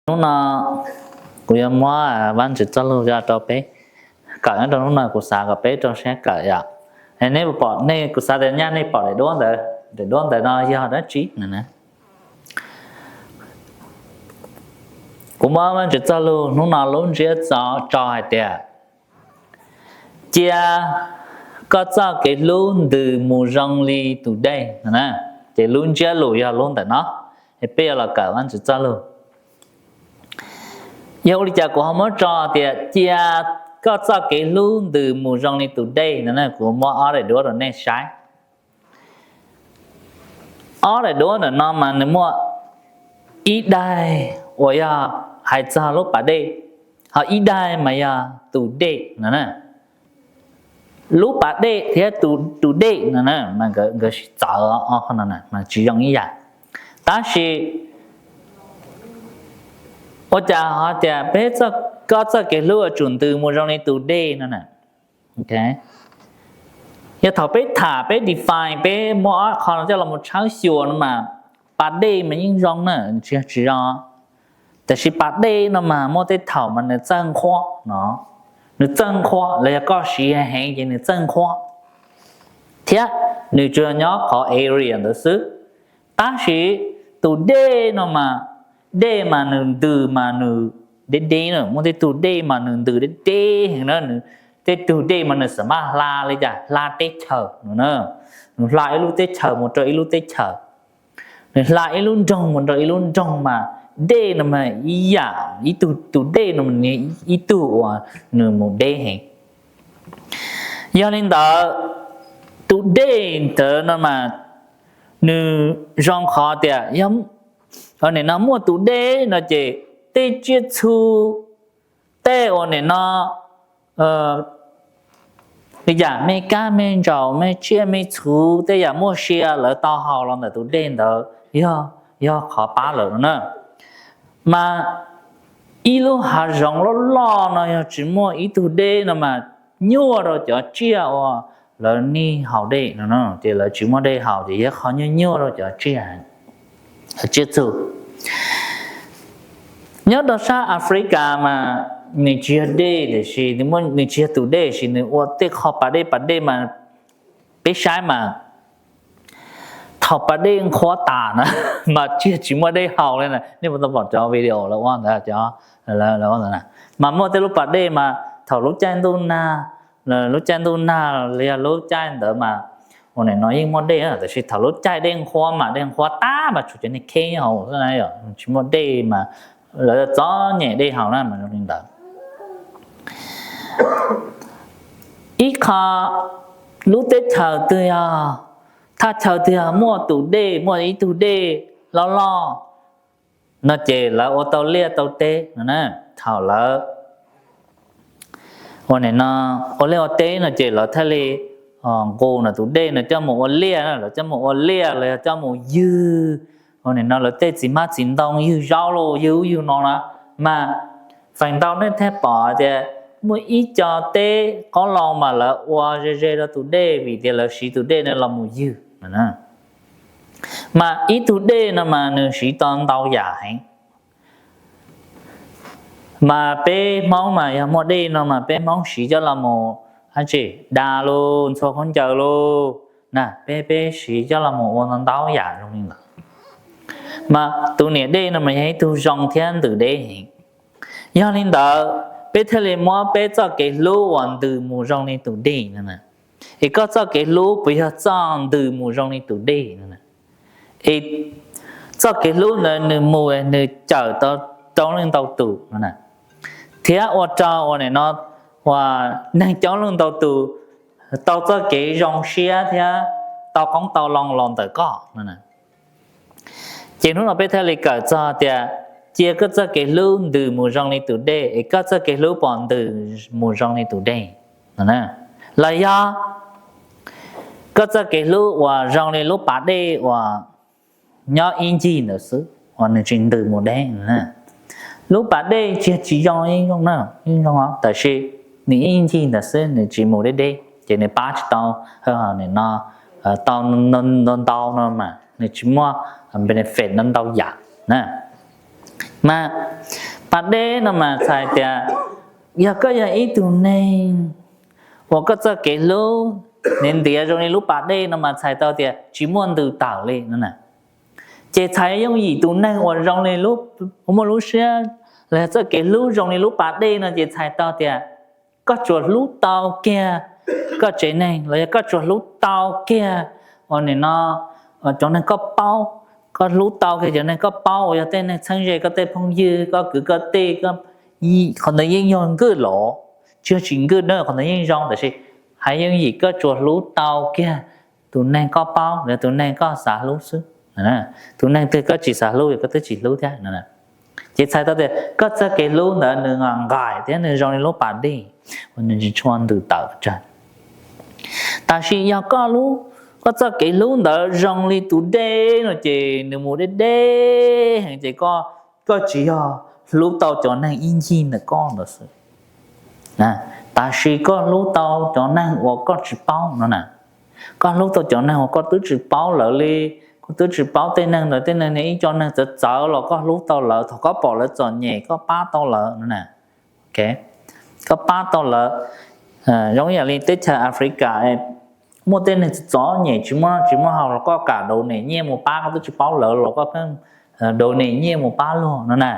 Hnub no kuv yuav muab Vajtswv txoj lug rau peb kawm nyob rau hnub no, kuv xav kom peb rau siab kawm yom. Nej pom, nej, kuv xav tias nyaj nej pom daim duab ntawd, daim duab ntawd no yog dab tsi? Kuv muab Vajtswv txoj lug hnub no lub ntsiab tso hais tias, cia koj txoj kev hlub ntws mus zoo li tus dej. Ces lub ntsiab lus yog lub ntawm no, peb yuav los kawm Vajtswv txoj lug. Yog ua li cas kuv ho muab tso tias cia koj txoj kev hlub ntws mus zoo li tus dej no? Kuv muab ob daim duab rau nej saib. Ob daim duab ntawm no mas nws muaj ib daim uas yog hais txog lub pas dej, ho ib daim mas yog tus dej no. Lub pas dej thiab tus dej no mas nkawd sib txawv, tsis zoo ib yam. Tab sis ua cas ho tias peb, koj txoj kev hlub yuav tsum ntws mus zoo li tus dej no na? Yog thaum peb tham, peb define, peb muab ob qho no coj los mus tshawb xyuas no mas pas dej mas yeej zoo na, tsis zoo. Tiam sis pas dej no mas muaj tej thaum mas nws txawj nqhuab no, nws txawj nqhuab los yog koj siv heev ces nws txawj nqhuab, thiab nws tsuas nyob qhov area ntawd xwb. Tab sis tus dej no mas, dej mas nws ntws mas nws deb deb na, muaj tej tug dej mas nws ntws deb deb heev na, tej tug dej mas nws xam maj hla li cas, hla teb chaws no na, nws hla ib lub teb chaws mus rau ib lub teb chaws, nws hla ib lub nroog mus rau ib lub nroog mas dej no mas ib yam, ib tug, tus dej no mas ib tug uas nws mus deb heev. Yog li ntawd, tus dej ntawd no mas nws zoo qhov tias yog nim no muaj tus dej no ces tej tsiaj txhu, tej uas nim no li cas me kab me ntsaum me tsiaj me txhu, tej yam muaj sia lawv tau haus los ntawm tus dej ntawd, yog, yog qhov pab lawm no na. Mas ib lub hav zoov loj loj no yog tsis muaj ib tug dej no mas nyuaj rau cov tsiaj uas lawv nij haus dej no, ces lawv tsis muaj dej haus ces yog qhov nyuaj nyuaj rau cov tsiaj, tsiaj txhu. Nyob rau sab Africa mas nws tsis yog dej tiam sis, nws tsis yog tus dej tiam sis nws ua tej qho pas dej, pas dej mas peb saib mas thaum pas dej nqhuab tas na mas tsiaj tsis muaj dej haus li na. Nej puas tau pom cov video lawv ua ntawd, cov, lawv ua ntawd na, mas muaj tej lub pas dej mas thaum lub caij ntuj nag, lub caij ntuj nag los yog lub caij ntawd mas ua nim no yeej muaj dej na, tiam sis thaum lub caij dej nqhuab mas dej nqhuab tas mas tshuav cov niag kheb haus xwb na, tsis muaj dej mas lawv txom nyem dej haus na, mas zoo li ntawd. Ib qho, lub teb chaws twg yog, thaj chaw twg yog muaj tus dej, muaj ib tug dej loj loj no ces lawv ua tau liaj tau teb no na. Thaum lawv ua nim no ua liaj ua teb no ces lawv thiaj li nqus ntawm tus dej no coj mus ua liaj, lawv coj mus ua liaj los yog coj mus ywg, ua nim no lawv tej txiv hmab txiv ntoo, ywg zaub los ywg ub ywg no na. Mas feem ntau nej thiaj pom tias muaj ib co teb qoob loo mas lawv ua ze ze rau tus dej vim tias lawv siv tus dej no los mus ywg. Mas ib tug dej no mas nws siv tau ntau yam heev. Mas peb Hmoob mas yog muaj dej no mas peb Hmoob siv coj los mus dab tsi, da lus, ntxhua khaub ncaws lus na, peb, peb siv coj los mus ua ntau ntau yam zoo li ntawd. Mas tus niam dej no mas yog ib tug zoo thiab ntws deb heev. Yog li ntawd peb thiaj li muab peb txoj kev hlub uas ntws mus zoo li tus dej no. Es koj txoj kev hlub puas yog txoj ntws mus zoo li tus dej no? Es txoj kev hlub ntawd nws mus nws cawm tau coob leej ntau tus no, thiab ua rau ua nim no uas neeg coob leej ntau tus tau txoj kev zoo siab thiab tau qoob tau loo los ntawm koj no. Ces hnub no peb thiaj li kawm txog tias cia koj txoj kev hlub ntws mus zoo li tus dej, es koj txoj kev hlub puas ntws mus zoo li tus dej no? Los yog koj txoj kev hlub uas zoo li lub pas dej uas nyob ib ncig ntawd xwb uas nws tsis ntws mus deb. Lub pas dej tsis, tsis zoo, yeej zoo, yeej zoo, tab sis nws ib ncig ntawd xwb, nws tsis mus deb deb, ces nws pab tsis tau, nim no tau ntau ntau no mas nws tsis muaj benefit ntau ntau yam na. Mas Pas dej no mas txhais tias yog koj yog ib tug neeg uas koj txoj kev hlub nws ntiav zoo li lub pas dej no mas txhais tau tias tsis muaj ntws tawm li no. Ces txhais yooj yim tus neeg uas zoo li lub, uas muaj lub siab los yog txoj kev hlub zoo li lub pas dej no ces txhais tau tias koj tsuas hlub tau kiag koj tsev neeg los yog koj tsuas hlub tau kiag uas nim no cov neeg koj paub, koj hlub tau kiag cov neeg koj paub uas yog tej neeg txheeb ze, koj tej phooj ywg, koj kwv koj tij, qhov ntawd yeej yog nkaj los, tsis yog tsis nkaj na, qhov ntawd yeej zoo tab sis hais yooj yim koj tsuas hlub tau kiag tus neeg koj paub los yog tus neeg koj xav hlub xwb. Tus neeg twg koj tsis xav hlub koj twb tsis hlub thiab. Ces txhais tau tias koj txoj kev hlub ntawd nws nqaim thiab nws zoo li lub pas dej uas nws tsis tshua ntws tawm tsawg. Tab sis yog koj, koj txoj kev hlub ntawd zoo li tus dej no ces nws mus deb deb heev ces koj, koj tsis yog hlub tau cov neeg ib ncig ntawm koj ntawd xwb, tab sis koj hlub tau cov neeg uas koj tsis paub no na. Koj hlub tau cov neeg uas koj twb tsis paub lawv li, koj twb tsis paub tej neeg ntawd, tej neeg ib co neeg txawv txawv los koj hlub tau lawv, thaum koj pom lawv txom nyem koj pab tau lawv no na. Koj pab tau lawv, zoo ib yam li teb chaws Africa muaj tej neeg txom nyem tsis muaj, tsis muaj hau los koj kam donate nyiaj mus pab, koj twb tsis paub lawv los koj pheej donate nyiaj mus pab luag no na.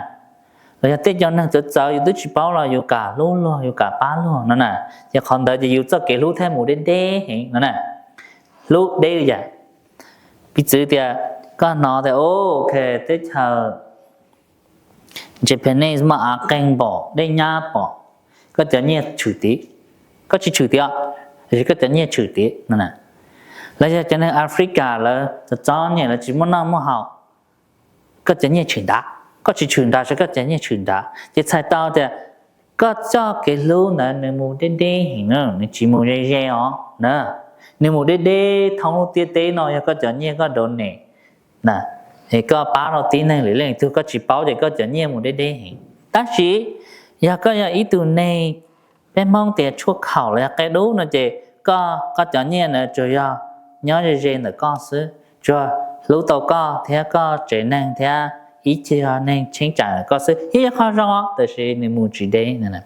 Los yog tej cov neeg txawv txawv yus twb tsis paub los yus kam hlub luag, yus kam pab luag no na. Ces qhov ntawd ces yus txoj kev hlub thiaj mus deb deb heev no na. Hlub deb li cas? Piv txwv tias koj hnov tias, ok, teb chaws Japanese muaj av qeeg pom, dej nyab pom, koj cov nyiaj tshwm tid, koj tsis tshwm tid os, tiam sis koj cov nyiaj tshwm tid no na. Los yog cov neeg Africa lawv txom txom nyem lawv tsis muaj noj muaj haus, koj cov nyiaj tshwm nrad, koj tsis tshwm nrad tiam sis koj cov nyiaj tshwm nrad, ces txhais tau tias koj txoj kev hlub ntawd nws mus deb deb heev na, nws tsis mus ze ze os na. Nws mus deb deb thoob lub ntiaj teb no, yog koj cov nyiaj koj donate na, es koj pab rau tib neeg lwm leej twg koj tsis paub ces koj cov nyiaj mus deb deb heev. Tab sis yog koj yog ib tug neeg, peb Hmoob tias tshuaj khaum los yog qe dub no ces koj, koj cov nyiaj ntawd tsuas yog nyob ze ze ntawm koj xwb, tsuas hlub tau koj thiab koj tsev neeg thiab ib co neeg cheeb tsam ntawm koj xwb, yeej yog qhov zoo os, tab sis nws mus tsis deb.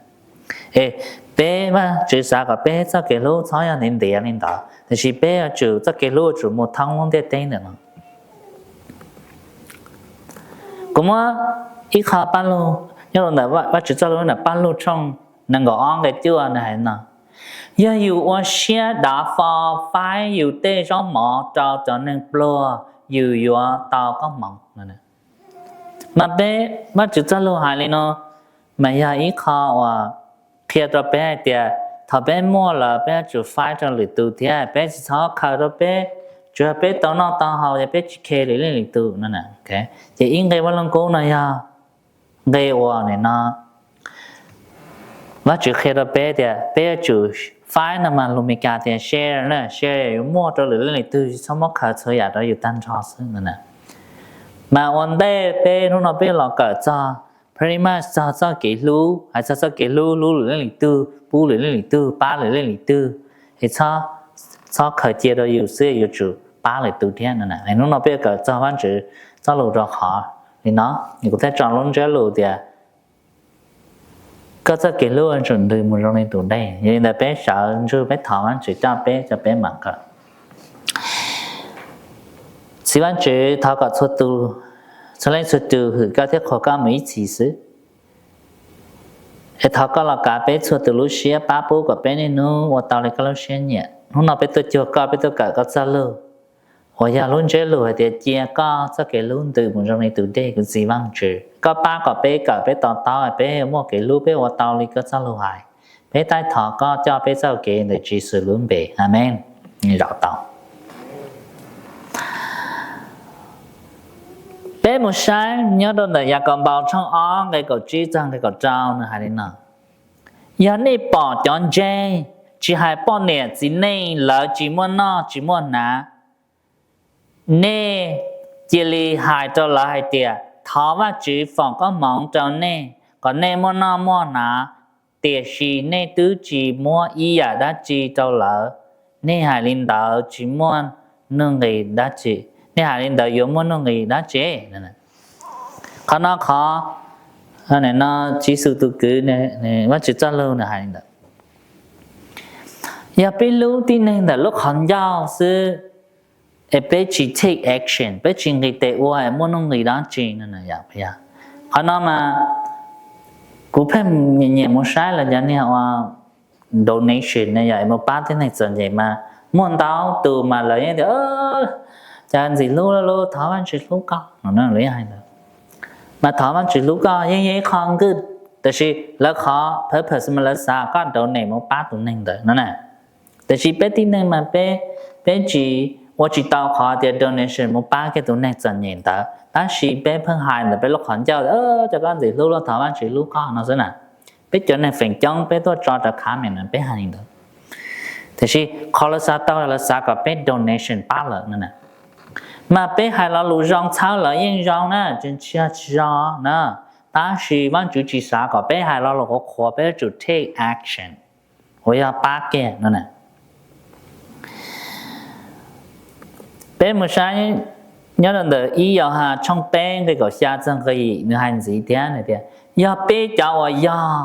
Es peb, Vajtswv xav kom peb txoj kev hlub txhob yog ntiav ntiav li ntawd, tab sis peb yuav tsum, txoj kev hlub yuav tsum mus thoob lub ntiaj teb ntawm no. Kuv muab ib qho Paj Lug nyob rau ntawm Vajtswv txoj lus ntawm Paj Lug tshooj nees nkaum ob nqe cuaj nws hais no: Yog yus ua siab dav fo faib yus tej zaub mov rau cov neeg pluag, yus yuav tau koob hmoov. Mas peb, Vajtswv txoj lus hais li no, mas yog ib qho uas qhia rau peb hais tias thaum peb muaj lawm peb yuav tsum faib rau lwm tus thiab, peb tsis txhob khaws rau peb, tsuas yog peb tau noj tau haus ces peb tsis khe lwm leej lwm tus no. Ces ib nqe Vaj Lug Kub no yog nqe uas nim no Vajtswv qhia rau peb tias peb yuav tsum faib no mas lus Meskas tias share na, share yuav muaj rau lwm leej lwm tus, tsis txhob muab khaws txhua yam rau yus tag nrho xwb no. Mas ua ntej peb hnub no peb los kawm txog pretty much txog txoj kev hlub, hais txog txoj kev hlub, hlub lwm leej lwm tus, pub lwm leej lwm tus, pab lwm leej lwm tus, es txhob khaws cia rau yus xwb, yuav tsum pab lwm tus thiab no. Hnub no peb yuav kawm txog Vajtswv txoj lus rau qhov li no, kuv thiaj tso lub ntsiab lus tias koj txoj kev hlub yuav tsum ntws mus zoo li tus dej. Yog li ntawd peb sawv ntsug peb thov Vajtswv coj peb, coj peb mam kawm. Txiv Vajtswv, thov kom txhua tus, txhua leej txhua tus hwm koj thiab qhuas koj mus ib txhis xwb. Es thov koj los kav peb txhua tus lub siab, pab pub kom peb niaj hnub ua tau li koj lub siab nyiam. Hnub no peb tuaj cuag koj, peb tuaj kawm koj txoj lus uas yog lub ntsiab lus hais tias cia koj txoj kev hlub ntws mus zoo li tus dej. Kuv Txiv Vajtswv, koj pab kom peb kawm peb to taub, peb muaj kev hlub, peb ua tau li koj txoj lus hais. Peb taij thov koj coj peb txoj kev ntawm Tswv Yexus lub npe. Amees. Zaum tau. Peb mus saib nyob rau ntawm Yakaunpaus tshooj ob nqe kaum tsib txog nqe kaum rau nws hais li no: Yog nej pom cov ntseeg, tsis hais poj niam txiv neej, lawv tsis muaj noj tsis muaj hnav, nej cia li hais rau lawv hais tias, thov Vajtswv foom koob hmoov rau nej kom nej muaj noj muaj hnav, tiam sis nej twb tsis muab ib yam dab tsi rau lawv. Nej hais li ntawd tsis muaj nuj nqis dab tsi. Nej hais li ntawd yuav muaj nuj nqis dab tsi? Qhov no qhov No Tswv Yexus tus kwv, Vajtswv txoj lus nws hais li ntawd: Yog peb hlub tib neeg ntawm lub qhov ncauj xwb, es peb tsis take action, peb tsis nqis tes ua es muaj nuj nqis dab tsi no. Qhov no mas kuv pheej nyiam nyiam mus saib lawv cov niag ua donation no yog es mus pab tib neeg txom nyem mas muaj ntau tus mas lawv yeej tias, cas ntxim hlub lub, thov Vajtswv hlub koj no, lawv yeej hais ntawd. Mas thov Vajtswv hlub koj yeej yog ib qho good, tab sis lawv qhov purpose mas lawv xav kom donate mus pab tus neeg ntawd no na. Tab sis peb tib neeg mas peb, peb tsis, ua tsis tau qhov tias donation mus pab kiag tus neeg txom nyem ntawd, tab sis peb pheej hais ntawm peb lub qhov ncauj, cas koj ntxim hlub lub, thov Vajtswv hlub koj no xwb na. Peb cov neeg feem coob peb tuaj tso rau comment no peb hais li ntawd. Tab sis qhov lawv xav tau, lawv xav kom peb donation pab lawm no na. Mas peb hais lo lus zoo txhawb lawv yeej zoo na, tsis yog tsis zoo na, tab sis Vajtswv tsis xav kom peb hais lo lus qhuav qhuav, peb yuav tsum take action uas yog pab kiag no na. Peb mus saib nyob rau ntawm ib Yauhas tshooj peb nqe kaum xya txog nqe yim, nws hais ntxiv thiab nws tias, yog peb cov uas yog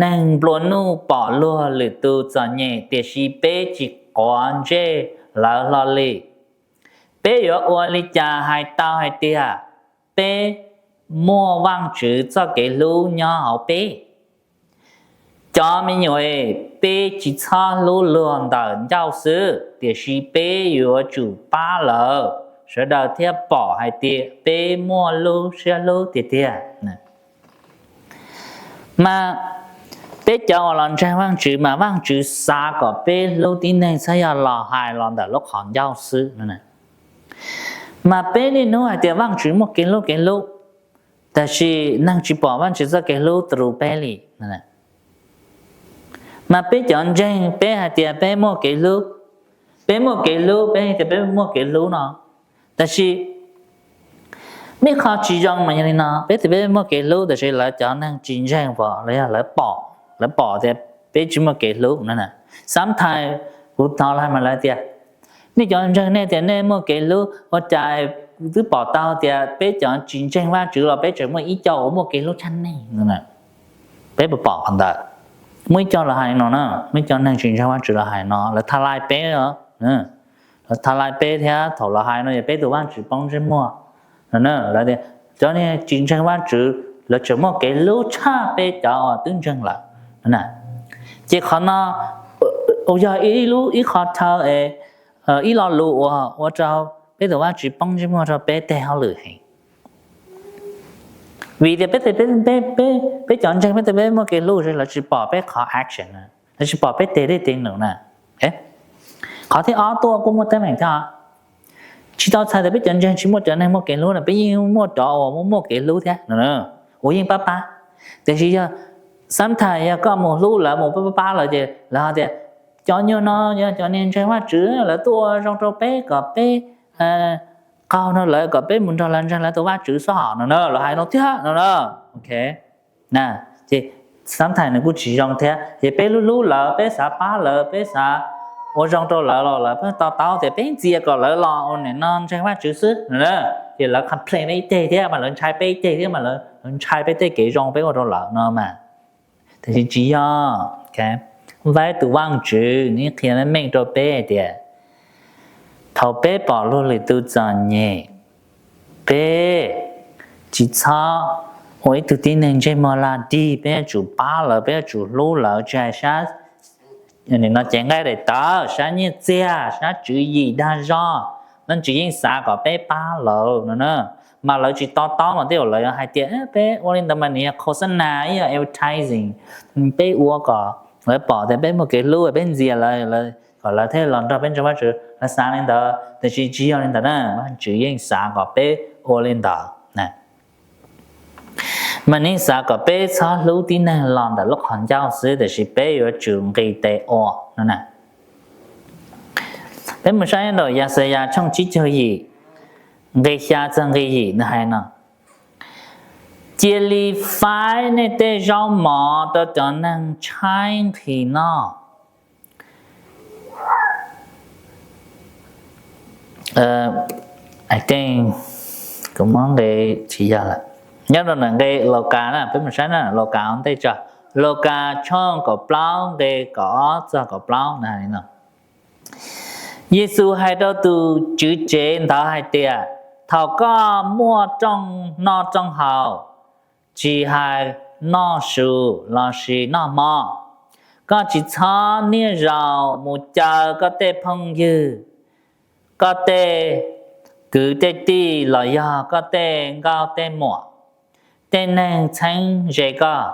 neeg nplua nuj pom luag lwm tus txom nyem tiam sis peb tsis quav ntsej lawv hlo li, peb yuav ua li cas hais tau hais tias peb muaj Vajtswv txoj kev hlub nyob hauv peb? Cov me nyuam, peb tsis txhob hlub luag ntawm ncauj xwb, tiam sis peb yuav tsum pab lawv sawv daws thiaj pom hais tias peb muaj lub siab hlub tiag tiag. Mas peb cov uas los ntseeg Vajtswv mas Vajtswv xav kom peb hlub tib neeg txhob yog los hais los ntawm lub qhov ncauj xwb. Mas peb niaj hnub hais tias Vajtswv muaj kev hlub kev hlub, tab sis neeg tsis pom Vajtswv txoj kev hlub through peb li. Mas peb cov ntseeg peb hais tias peb muaj kev hlub, peb muaj kev hlub, peb hais tias peb muaj kev hlub no, tab sis nej qhov tsis zoo mas yog li no, peb tias peb muaj kev hlub tab sis lawv cov neeg tsis ntseeg pom los yog lawv pom, lawv pom tias peb tsis muaj kev hlub no. Sometimes kuv hnov lawv mas lawv tias, nej cov ntseeg nej tias nej muaj kev hlub, ua cas twb pom tau tias peb cov tsis ntseeg Vajtswv los peb tseem muaj ib co uas muaj kev hlub tshaj nej no. Peb puas pom qhov ntawd? Muaj ib co los hais no na, muaj ib co neeg tsis ntseeg Vajtswv los hais no, lawv tha lai peb, lawv tha lai peb thiab thaum lawv hais no yog peb tus Vajtswv poob ntsej muag. Lawv tias cov tsis ntseeg Vajtswv lawv tseem muaj kev hlub tshaj peb cov uas twb ntseeg lawm. Ces qhov no yog ib lub, ib qho chaw es, ib lo lus uas ua rau peb tus Vajtswv poob ntsej muag rau peb teg hauj lwm heev. Vim tias peb, peb cov ntseeg peb tias peb muaj kev hlub, lawv tsis pom peb qhov action, lawv tsis pom peb teg dej teg num na. Qhov thib ob tuaj kuj muaj teeb meem thiab. Tsis tau txhais tias peb cov ntseeg tsis muaj cov neeg muaj kev hlub na, peb yeej muaj cov uas muaj kev hlub thiab uas yeej pab pab. Tiam sis yog sometimes yog koj mus hlub lawv, mus pab pab lawv ces lawv ho tias, cov nyuag no yog cov niag ntseeg Vajtswv, lawv tuaj ua zoo rau peb kom peb qaug nrog lawv, kom peb mus nrog lawv ntseeg lawv tus Vajtswv xwb hos no na, lawv hais no thiab no na. Ces sometimes nws kuj tsis zoo thiab, ces peb hlub hlub lawv, peb xav pab lawv, peb xav ua zoo rau lawv los lawv pheej to taub tias peb ntxias kom lawv los ua nim no ntseeg Vajtswv xwb no. Ces lawv complain peb ib teg thiab mas lawv ntshai peb ib teg thiab mas lawv ntshai peb tej kev zoo peb ua rau lawv no mas. Tab sis tsis yog. Peb tus Vajtswv nws qhia meej meej rau peb hais tias thaum peb pom luag lwm tus txom nyem, peb tsis txhob ua ib tug tib neeg ntsej muag laj dig, peb yuav tsum pab lawv, peb yuav tsum hlub lawv, tsis hais sab no cev nqaij daim tawv, sab nyiaj txiag, sab tswv yim dag zog, Vajtswv yeej xav kom peb pab lawv no na. Mas lawv tsis to taub mas tej zaum lawv yuav hais tias peb ua li ntawd mas nws yog khos xab nas, ib yam advertising, peb ua kom lawv pom tias peb muaj kev hlub, peb ntxias lawv, kom lawv thiaj los nrog peb ntseeg Vajtswv, lawv xav li ntawd. Tab sis tsis yog li ntawd na, Vajtswv yeej xav kom peb ua li ntawd. Mas nws xav kom peb txhob hlub tib neeg los ntawm lub qhov ncauj xwb, tab sis peb yuav tsum nqis tes ua no na. Peb mus saib nyob rau Yaxayas tshooj tsib caug yim, nqe xya txog nqe yim, nws hais no: Cia li faib nej tej zaub mov rau cov neeg tshaib nqhis noj. Kuv muab nqe tsis yog lawm. Nyob rau ntawm nqe Lukas na, peb mus saib na, Lukas ua ntej tso, Lukas tshooj kaum plaub nqe kaum ob txog kaum plaub na. Yexus hais rau tus tswv tsev ntawd hais tias, thaum koj muaj rooj noj rooj haus, tsis hais noj su lossis noj hmo, koj tsis txhob niaj zaus mus caw koj tej phooj ywg, koj tej kwv tej tij los yog koj tej nkauj tej muam, tej neeg txheeb ze koj,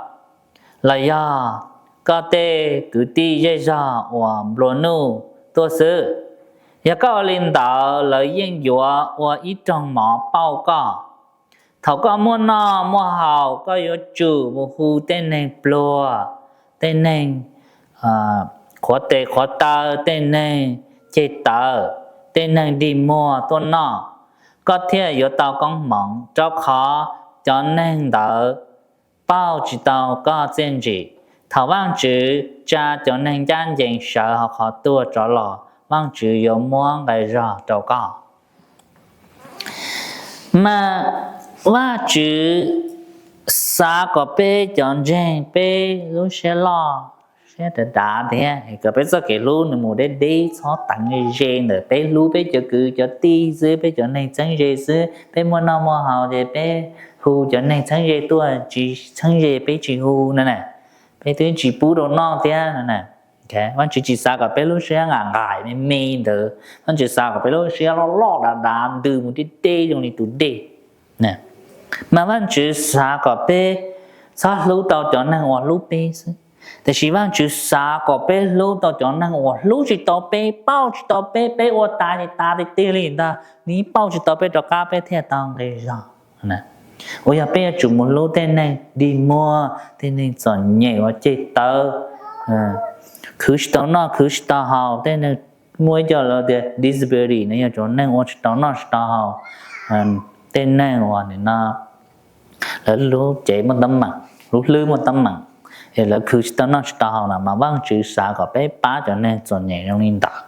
los yog koj tej kwv tij zej zog uas nplua nuj tuaj xwb. Yog koj ua li ntawd, lawv yeej yuav ua ib rooj mov pauj koj. Thaum koj muaj noj muaj haus, koj yuav tsum mus hu tej neeg pluag, tej neeg qhuav tes qhuav taw, tej neeg ceg tawv, tej neeg dig muag tuaj noj, koj thiaj yuav tau koob hmoov, rau qhov cov neeg ntawd pauj tsis tau koj txiaj ntsim. Thaum Vajtswv tsa cov neeg ncaj ncees sawv hauv qhov tuag rov los, Vajtswv yuav muab nqi zog rau koj. Mas Vajtswv xav kom peb cov ntseeg peb lub siab loj siab dav dav thiab, kom peb txoj kev hlub nws mus deb deb, txhob teev ze ntawm peb hlub peb cov kwv cov tij xwb, peb cov neeg txheeb ze xwb. Peb muaj noj muaj haus ces peb hu cov neeg txheeb ze tuaj, tsis txheeb ze peb tsis hu no na. Peb twb tsis pub rau noj thiab no na. Vajtswv tsis xav kom peb lub siab nqaim nqaim me me ntawd, Vajtswv xav kom peb lub siab loj loj dav dav ntws mus deb deb zoo li tus dej. Mas Vajtswv xav kom peb txhob hlub tau cov neeg uas hlub peb xwb, tiam sis Vajtswv xav kom peb hlub tau cov neeg uas hlub tsis tau peb, pauj tsis tau peb, peb ua tas ces tas tiag tiag li ntag, nws yeej pauj tsis tau peb rov qab, peb thiaj tau nqi zog. Uas yog peb yuav tsum mus hlub tej neeg dig muag, tej neeg txom nyem uas ceg tawv, khwv tsis tau noj khwv tsis tau haus, tej neeg muaj ib co lawv tias disability no yog cov neeg ua tsis tau noj tsis tau haus, tej neeg uas nim no lawv lub cev muaj teeb meem, lub hlwb muaj teeb meem, es lawv khwv tsis tau noj tsis tau haus no, mas Vajtswv xav kom peb pab cov neeg txom nyem zoo li ntawd.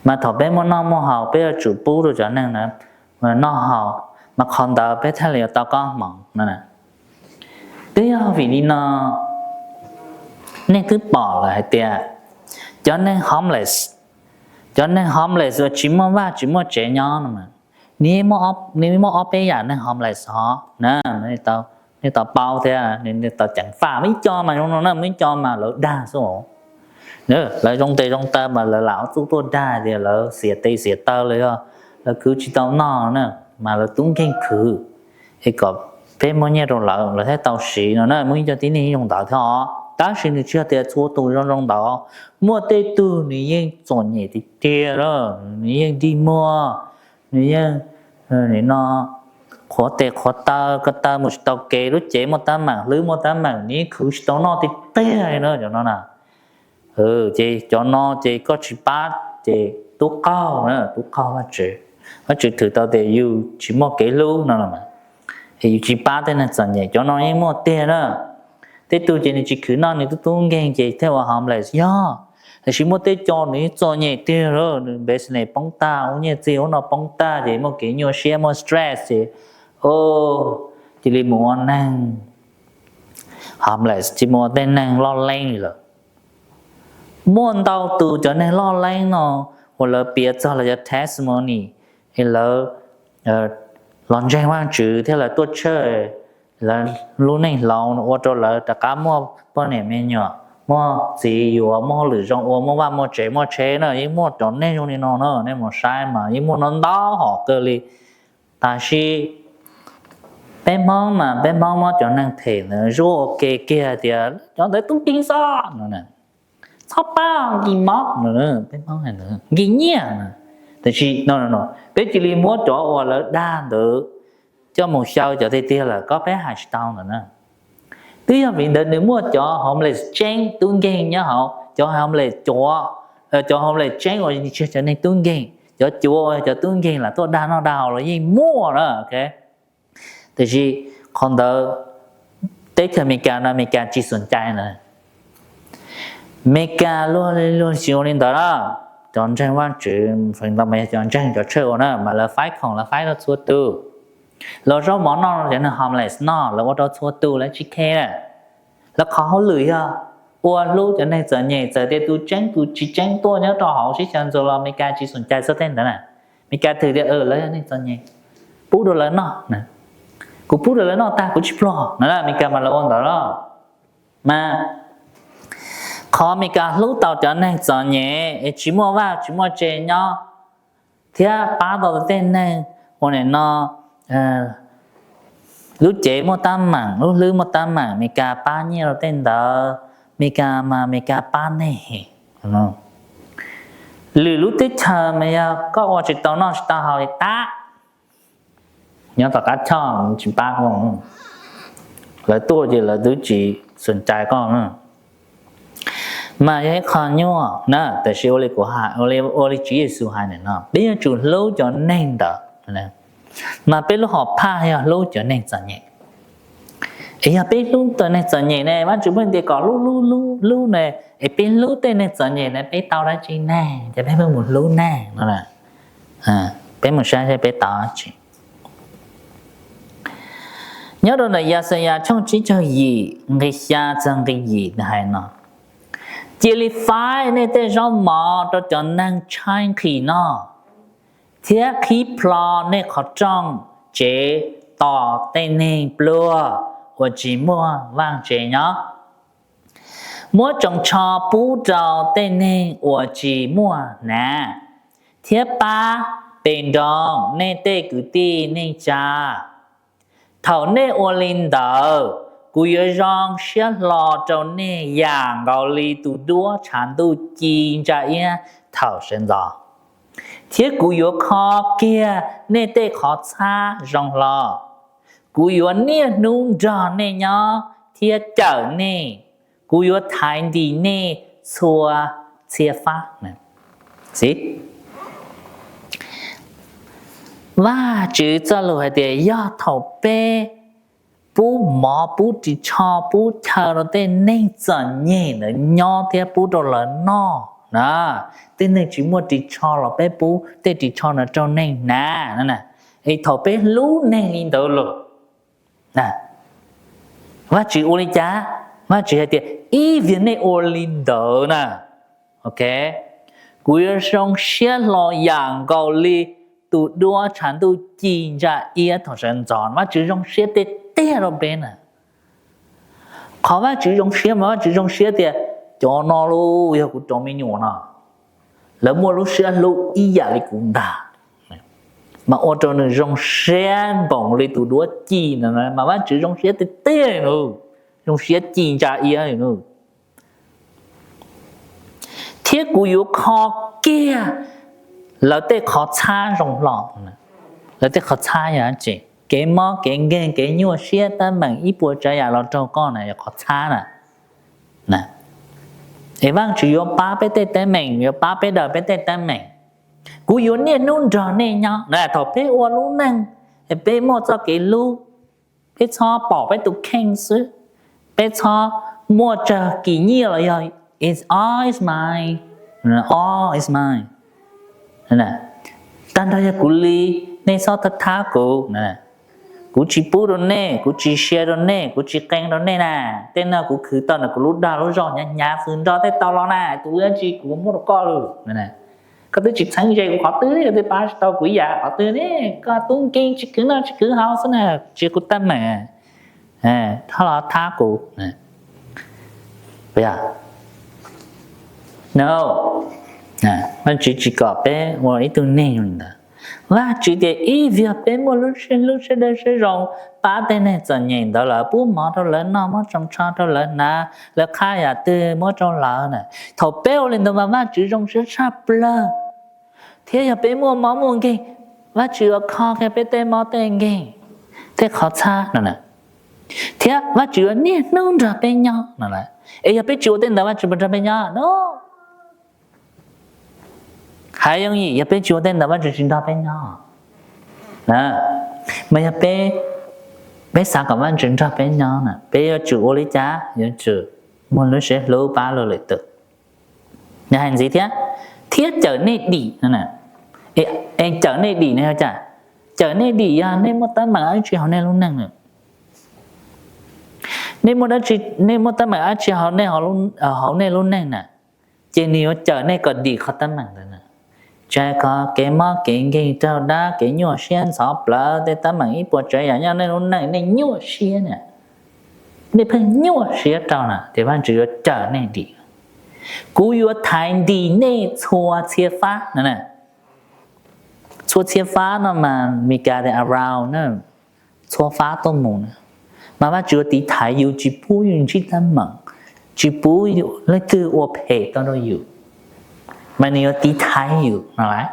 Mas thaum peb muaj noj muaj haus, peb yuav tsum pub rau cov neeg na noj haus, mas qhov ntawd peb thiaj li yuav tau koob hmoov no. Twb yog vim li no, nej twb pom lawm hais tias cov neeg homeless, cov neeg homeless uas tsis muaj vaj tsis muaj tsev nyob no, nws muaj ob peb yam neeg homeless hov na, nej tau paub thiab, nej tau ceev faj. Muaj ib co mas zoo no na, muaj ib co mas lawv dag xwb, lawv zoo tes zoo taw mas lawv lam ua txuj tuaj dag tias lawv xiam tes xiam taw los yog lawv khwv tsis tau noj na, mas lawv tub nkeeg khwv, es kom peb muab nyiaj rau lawv, lawv thiaj tau siv no na. Muaj ib co tib neeg zoo ntawd thiab os, tab sis nws tsis yog tias txhua tus zoo zoo ntawd. Muaj tej tug nws yeej txom nyem tiag tiag lawm, nws yeej dig muag, nws yeej, nim no, qhuav tes qhuav taw, ko taw mus tsis tau kev, lub cev muaj teeb meem, hlwb muaj teeb meem, nws yeej khwv tsis tau noj tiag tiag li na cov no na. Ces cov no ces koj tsis pab ces tub qaug na, tub qaug Vajtswv. Vajtswv thwm tau tias yus tsis muaj kev hlub no los, es yus tsis pab tej neeg txom nyem, cov no yeej muaj tiag na. Tej tug ces nws tsis khwv noj, nws tub tub nkeeg ces thiaj ua homeless yog, tiam sis muaj tej co nws txom nyem tiag lawm, nws business poob tag, ua nyiaj txiag ua no poob tag ces muaj kev nyuaj siab muaj stress ces cia li mus ua neeg homeless, cia li mus ua tej neeg loj leeb li lawm. Muaj ntau tus cov neeg loj leeb no uas lawv piav txog lawv cov testimony, es lawv los ntseeg Vajtswv thiab lawv tuaj church, lawv lub neej hloov ua rau lawv rov qab muaj poj niam me nyuam, muaj txiv yuav, muaj hauj lwm zoo ua, muaj vaj muaj tsev muaj tsheb na. Yeej muaj cov neeg zoo li no na, nej mus saib mas yeej muaj no ntau hom kawg li. Tab sis peb Hmoob mas peb Hmoob muab cov neeg phem ntawd zuaj ua ke kiag tias cov ntawd tub nkeeg xwb no, txhob pab, nkim mov, peb Hmoob hais ntawd, nkim nyiaj. Tiam sis no peb cia li muab cov uas lawv dag ntawd coj mus xyaw cov tiag tiag lawm, koj peb hais tsis tau ntawd na. Twb yog vim ntawd nws muaj cov homeless tseeb tub nkeeg nyob hauv, cov homeless cuav, cov homeless tseeb uas tsis yog cov neeg tub nkeeg, cov cuav uas yog cov tub nkeeg lam tuaj dag noj dag haus los yeej muaj na. Tiam sis qhov ntawd teb chaws Amelikas no Amelikas tsis xum cai ntawd. Amelikas luag luag tsis ua li ntawd na. Cov ntseeg Vajtswv feem ntau mas yog cov ntseeg cov tshawj ua na mas lawv faib khoom lawv faib rau txhua tus. Lawv zaub mov noj cov neeg homeless noj, lawv ua rau txhua tus lawv tsis khe lawm. Lawv qhov hauj lwm yog ua hlub cov neeg txom nyem, txawm tias tus tseeb tus tsis tseeb tuaj nyob rau hauv sib xyaw ntxuas los Amelikas tsis xom cai txog tej ntawd na. Amelikas twb tias lawv yog neeg txom nyem, pub rau lawv noj. Kuv pub rau lawv noj tag kuv tsis pluag no, Amelikas mas lawv ua ntawd los. Mas qhov Amelikas hlub tau cov neeg txom nyem es tsis muaj vaj tsis muaj tse nyob thiab pab tau tej neeg ua nim no lub cev muaj tab meeg, lub hlwb muaj tab meeg, Amelikas pab nyiaj rau tej ntawd, Amelikas mas Amelikas pab nej. Lwm lub teb chaws mas yog koj ua tsis tau noj tsis tau haus li tab, nyob tom qab choj tsis pab, lawv tuaj ces lawv twb tsis xom cai koj. Mas yog ib qho nyuaj na, tab sis ua li kuv hais, ua li Tswv Yexus hais nim no, peb yuav tsum hlub cov neeg ntawd. Mas peb lub hom phaj yog hlub cov neeg txom nyem. Es yog peb hlub cov neeg txom nyem ne, Vajtswv pheej tias kom hlub hlub hlub hlub ne, es peb hlub tej neeg txom nyem ne, peb tau dab tsi ne? Ces peb pheej mus hlub neeg no. Peb mus saib seb peb tau dab tsi. Nyob rau ntawm Yaxayas tshooj tsib caug yim nqe xya txog nqe yim hais no: Cia li faib nej tej zaub mov rau cov neeg tshaib nqhis noj, thiab qhib plho nej qhov rooj tsev tos tej neeg pluag uas tsis muaj vaj tse nyob. Muab tsoos tsho pub rau tej neeg uas tsis muaj hnav, thiab pab pe nroo nej tej kwv tij neej tsa. Thaum nej ua li ntawd, kuv yuav zoo siab hlo rau nej yam nkaus li tus duab tshav ntuj ci ntsa iab thaum sawv ntxov, thiab kuv yuav kho kiag nej tej qhov txhab zoo hlo. Kuv yuav niaj hnub nrog nej nyob thiab cawm nej. Kuv yuav thaiv ntis nej txhua txhia fab. Vajtswv txoj lus hais tias yog thaum peb pub mov pub ris tsho pub chaw rau tej neeg txom nyem ntawd nyob thiab pub rau lawv noj na, tej neeg tsis muaj ris tsho los peb pub tej ris tsho ntawd rau neeg hnav. Es thaum peb hlub neeg li ntawd lawm, Vajtswv ua li cas? Vajtswv hais tias ib viag nej ua li ntawd na, kuv yuav zoo siab hlo yam nkaus li tus duab tshav ntuj ci ntsa iab thaum sawv ntxov. Vajtswv zoo siab tiag tiag rau peb na. Qhov Vajtswv zoo siab mas Vajtswv zoo siab tias cov no los yog kuv cov me nyuam no, lawv muaj lub siab hlub ib yam li kuv ntag, mas ua rau nws zoo siab npaum li tus duab ci no, mas Vajtswv zoo siab tiag tiag li no, zoo siab ci ntsa iab li no. Thiab kuv yuav kho kiag lawv tej qhov txhab zoo hlo. Lawv tej qhov txhab yog dab tsi? Kev mob kev nkeeg kev nyuaj siab teeb meem ib puas tsav yam los raug koj na yog qhov txhab na. Es Vajtswv yuav pab peb tej teeb meem, yuav pab peb daws peb tej teeb meem. Kuv yuav niaj hnub nrog nej nyob na. Thaum peb ua lub neej, peb muaj txoj kev hlub, peb txhob pom peb tus kheej xwb, peb txhob muaj tsawg kis nyiaj los yog it's all is mine, all is mine, tag nrho yog kuv li, nej txhob thab thab kuv, kuv tsis pub rau nej, kuv tsis share rau nej, kuv tsis qee rau nej na. Tej no kuv khwv tau ntawm kuv lub dag lub zog hnyav hnyav, khwv nrog tej tau los na, tus dab tsi kuv muab rau koj lawm. Koj twb tsis txheeb ze kuv qhov twg, koj twb pab tsis tau kuv ib yam qhov twg ne, koj tub nkeeg tsis khwv noj tsis khwv haus xwb na, tsis kuv teeb meem, thab los thab kuv. No, Vajtswv tsis kom peb ua ib tug neeg li ntawd. Vajtswv tias ib viag peb muaj lub siab hlub siab dawb siab zoo, pab tej neeg txom nyem ntawd lawm, pub mov rau lawv noj, muab tsoos tsho rau lawv hnav, lawv qhab yam twg muab rau lawv na. Thaum peb ua li ntawd mas Vajtswv zoo siab tshaj plaws. Thiab yog peb muaj mob muaj nkeeg, Vajtswv yuav kho kiag peb tej mob tej nkeeg, tej qhov txhab no na. Thiab Vajtswv yuav niaj hnub nrog peb nyob no. Es yog peb tsis ua tej ntawd Vajtswv puas nrog peb nyob no? Hais yooj yim, yog peb tsis ua tej ntawd Vajtswv tsis nrog peb nyob. Mas yog peb, peb xav kom Vajtswv nrog peb nyob na, peb yuav tsum ua li cas? Yuav tsum muaj lub siab hlub pab lwm tus. Nws hais ntxiv thiab, thiab cawm nej dim. Cawm nej dim no yog cas? cawm nej dim yog nej muaj teeb meem dab tsi hauv nej lub neej na. Nej muaj dab tsi, nej muaj teeb meem dab tsi hauv nej lub neej na, ces nws yuav cawm nej kom dim qhov teeb meem ntawd na. Tsis hais qhov kev mob kev nkeeg raug dab, kev nyuaj siab ntxhov plawv, tej teeb meem ib puas tsav yam nyob nej lub neej nej nyuaj siab na, nej pheej nyuaj siab rau na, ces Vajtswv yuav cawm nej dim. Kuv yuav thaiv ntim nej txhua txhiab fab no. Txhua txhiab fab no mas Meskas tias around na, txhua fab tuaj mus na, mas Vajtswv yuav tiv thaiv yus, tsis pub yus ntsib teeb meem, tsis pub yus leej twg ua phem tau rau yus, mas nws yuav tiv thaiv yus no lawm,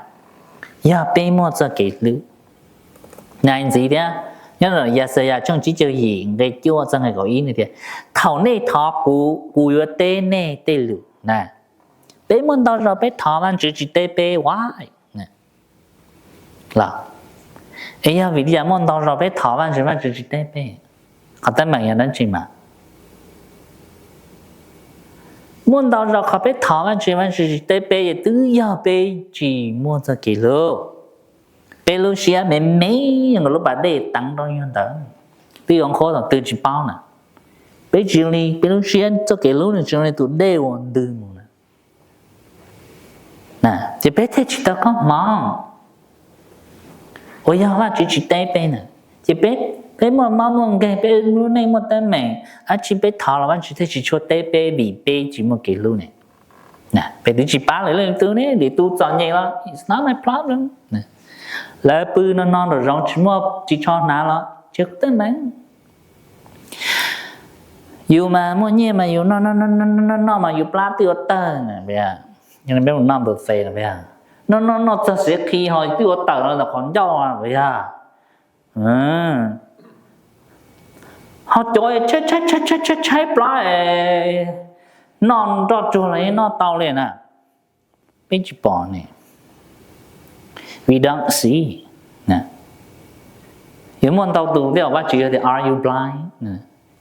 yog peb muaj txoj kev hlub. Nais ntxiv thiab, nyob ntawm Yaxayas tshooj tsib caug yim nqe cuaj txog nqe kaum ib nws tias, thaum nej thov kuv, kuv yuav teb nej tej lus na. Peb muaj ntau zaus peb thov Vajtswv tsis teb peb, why? Los, es yog vim li cas muaj ntau zaus peb thov Vajtswv, Vajtswv tsis teb peb? Qhov teeb meem yog dab tsi mas? Muaj ntau zaus qhov peb thov Vajtswv, Vajtswv tsis teb peb ces twb yog peb tsis muaj txoj kev hlub. Peb lub siab me me zoo nkaus lub pas dej teev rau yog ntawd, twb yuav qhuav thaum twg tsis paub na. Peb tsis zoo li, peb lub siab txoj kev hlub nws tsis zoo li tus dej uas ntws mus na. Ces peb thiaj tsis tau koob hmoov uas yog Vajtswv tsis teb peb na. Ces peb muaj mob muaj nkeeg, peb lub neej muaj teeb meem, dab tsi peb thov los Vajtswv thiaj tsis tshua teb peb vim peb tsis muaj kev hlub ne. Peb twb tsis pab lwm leej twg ne, lwm tus txom nyem los it's not my problem. Lawv pw no no nraum zoov tsis muaj ris tsho hnav los tsis yog kuv teeb meem. Yus mas muaj nyiaj mas yus noj noj noj mas yus plab twb ua tawg na, peb mus noj buffet no, noj noj noj txog siav qhi ho twb ua tawm los ntawm qhov ncauj os yog. Ho cov tshaib tshaib tshaib plab es noj nroj tsuag los yeej noj tau li na. Peb tsis pom ne, we don't see. Yuav muaj ntau tus tej zaum Vajtswv yuav tias are you blind?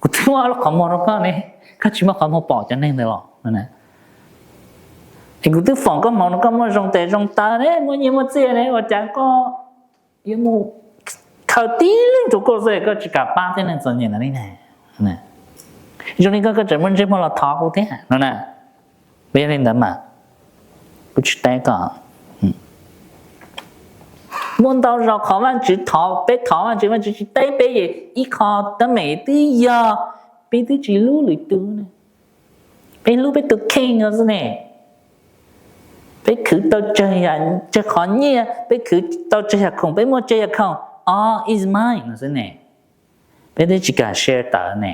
Kuv twb muab qhov muag rau koj ne, koj tsis muaj qhov muag pom cov neeg ntawd los? Es kuv twb foom koob hmoov rau koj muaj zoo tes zoo taw ne, muaj nyiaj muaj txiaj ne, ua cas koj yuav mus khaws tib leeg rau koj xwb koj tsis kam pab tej neeg txom nyem ntawd li ne? Zoo li koj, koj tseem muaj ntsej muag los thov kuv thiab no na. Yog li ntawd mas kuv tsis teb koj. Muaj ntau zaus qhov Vajtswv thov, peb thov Vajtswv, Vajtswv tsis teb peb es ib qho teeb meem twb yog peb twb tsis hlub lwm tus ne. Peb hlub peb tus kheej no xwb ne. Peb khwv tau tsawg yam, tsawg qhov nyiaj, peb khwv tau tsawg yam khoom, peb muaj tsawg yam khoom, all is mine no xwb ne. Peb twb tsis kam share tawv ne.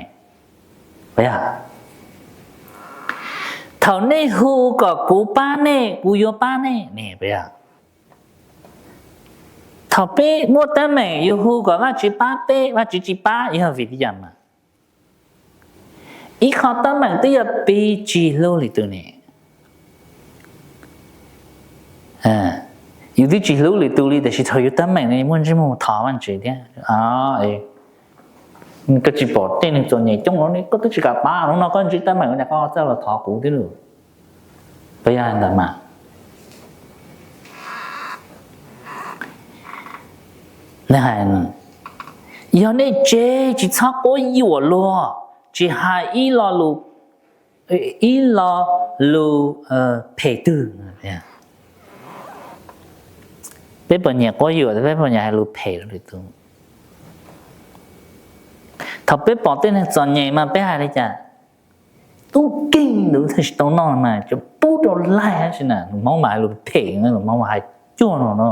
Thaum nej hu kom kuv pab nej, kuv yuav pab nej ne. Thaum peb muaj teeb meem yus hu kom Vajtswv pab peb, Vajtswv tsis pab yog vim li cas mas? Ib qho teeb meem twb yog peb tsis hlub lwm tus ne. Yus twb tsis hlub lwm tus li tiam sis thaum yus teeb meem no muaj ntsej muag thov Vajtswv thiab. Koj tsis pom tej neeg txom nyem coob los ne koj twb tsis kam pab, hnub no koj ntsib teeb meem ua cas koj txawj los thov kuv thiab lauj? Puas yog ntawd mas? Yog nej tseg tsis txhob quab yuam luag, tsis hais ib lo lus, ib lo lus phem twg. Peb puas nyiam quab yuam, peb puas nyiam hais lus phem rau lwm tus? Thaum peb pom tej neeg txom nyem mas peb hais li cas? Tub keeg ntawd thiaj tsis tau noj mas cov pub rau laig tab sis na, lus Hmoob mas hais lus phem, lus Hmoob mas hais cuag no no.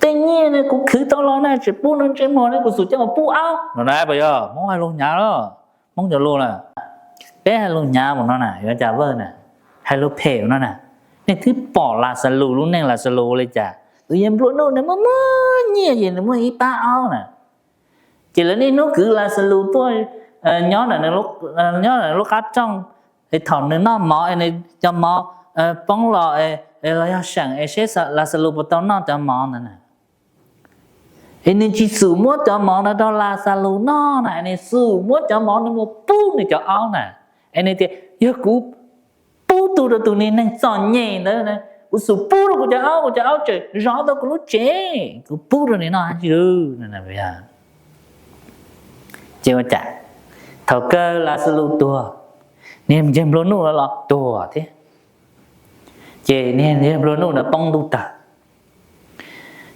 Tej nyiaj ne kuv khwv tau los na tseem pub no ntsej muag ne kuv xum coj mus pub aub no na, puas yog? Hmoob hais lus hnyav lawm, Hmoob cov lus lawm. Peb hais lus hnyav mus no na, yuav cas Vawj na, hais lus phem no na. Nej twb pom Laxalus lub neej, Laxalus ua li cas? Tus yawg nplua nuj nws muaj muaj nyiaj ces nws muaj ib pab aub na. Ces lawv niaj hnub kwv Laxalus tuaj nyob ntawm nws lub qab rooj, es thaum nws noj mov es nws cov mov poob los, los yog seem es seb Laxalus puas tau noj cov mov ntawd na. Es nws tsis xum muab cov mov ntawd rau Laxalus noj na, nws xum muab cov mov ntawd mus pub nws cov aub na. Es nws tias yog kuv pub tug rau tus niag neeg txom nyem ntawd na, Kuv xub pub rau kuv cov aub, kuv cov aub tseem zov tau kuv lub tsev, kuv pub rau nws noj tsis lub. Ces ua cas thaum kawg Laxalus tuag, niag ntseg nplua nuj los tuag thiab. Ces niag ntseg nplua nuj ntawd poob ntuj tawg.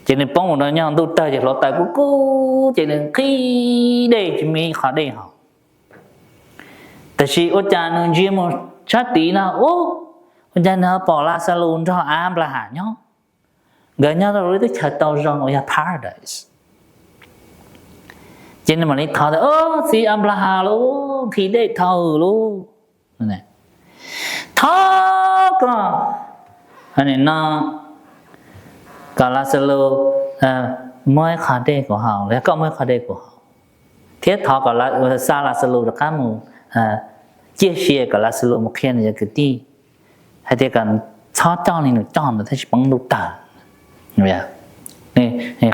Ces nws poob mus no nyob ntuj tawg ces hluav taws kub kub ces nws nqhis dej tsis muaj ib qho dej haus. Tab sis ua cas nws ntsia mus sab tid no, ua cas nws ho pom Laxalus nrog Anplahas nyob, nkawd nyob rau lub teb chaws tau zoo uas yog paradise. Ces nws mam li thov tias, Txiv Anplahas lauj, nqhis dej thov hwm lauj, thov koj no kom Laxalus muab ib qho dej kuv haus, los koj muab ib qho dej kuv haus, thiab thov kom xa Laxalus rov qab mus ciaj sia kom Laxalus mus qhia nws cov kwv tij hais tias kom txhob coj li nws coj ntawd thiaj tsis poob ntuj tawg.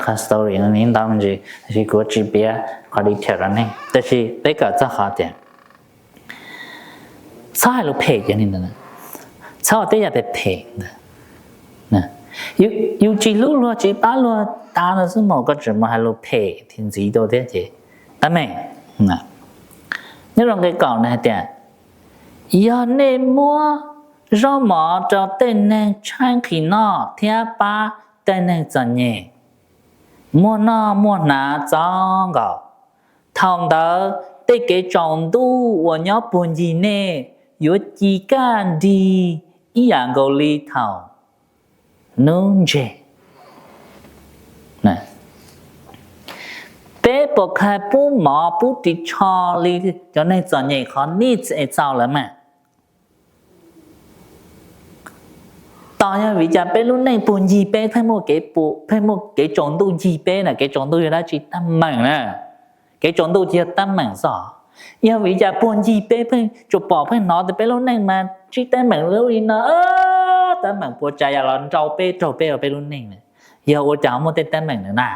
Qhov story no ntau me ntsis, tab sis kuv tsis piav qhov detail rau nej, tab sis peb kawm txog qhov tias txhob hais lus phem, txhob ua tej yam phem phem ntawd. Yus tsis hlub luag tsis pab luag tas no xwb mas koj tseem mus hais lus phem thiab ntxiv rau thiab ces tab meeg. Nyob rau nqe kaum na hais tias, yog nej muab zaub mov rau tej neeg tshaib nqhis noj thiab pab tej neeg txom nyem, muaj noj muaj hnav txaus nkaus, thaum ntawd tej kev tsaus ntuj uas nyob puag ncig nej yuav ci kaj nrig ib yam nkaus li thaum hnub ntseg. Peb puas khav pub mov pub ris tsho li cov neeg txom nyem qhov nej txaus lawm mas? Tos yog vim cas peb lub neej puag ncig peb pheej muaj kev, pheej muaj kev tsaus ntuj ncig peb na? Kev tsaus ntuj yog dab tsi? Teeb meem na. Kev tsaus ntuj ces yog teeb meem xwb. Yog vim cas puag ncig peb pheej tsuas pom pheej hnov tias peb lub neej mas tsis teeb meem li no, teeb meem puas tsav yam los nrau peb raug peb ua peb lub neej na? Yog ua cas ho muaj tej teeb meem ntawd na?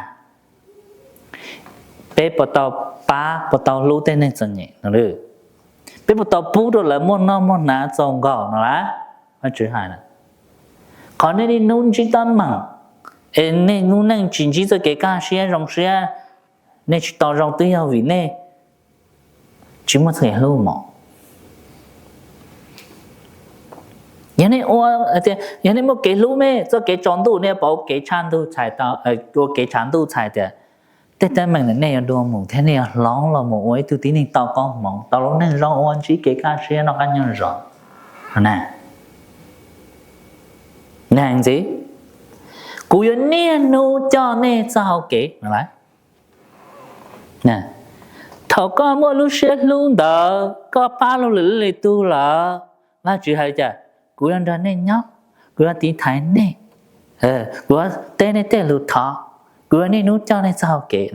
Peb puas tau pab, puas tau hlub tej neeg txom nyem no? Peb puas tau pub rau lawv muaj noj muaj hnav txaus nkaus no las? Vajtswv hais na, qhov nej niaj hnub ntsib teeb meem es nej lub neej tsis ntsib txoj kev kaj siab zoo siab, nej tsis tau zoo twb yog vim nej tsis muaj txoj kev hlub mos. Yog nej ua, yog nej muaj kev hlub me, txoj kev tsaus ntuj nej yuav pauv kev tshav ntuj txhais, ua kev tshav ntuj txhais tias tej teeb meem ntawd nej yuav dua mus thiab nej yuav hloov los mus ua ib tug tib neeg tau koob hmoov, tau lub neej zoo ua ntsib kev kaj siab noj qab nyob zoo. Ntxiv, kuv yuav niaj hnub coj nej txoj hau kev no las. Thaum koj muaj lub siab hlub ntawd koj pab luag lwm leej lwm tug lawm, Vajtswv hais tias kuv yuav nrog nej nyob, kuv yuav tiv thaiv nej, kuv yuav teb nej tej lus thov, kuv yuav niaj hnub coj nej txoj hau kev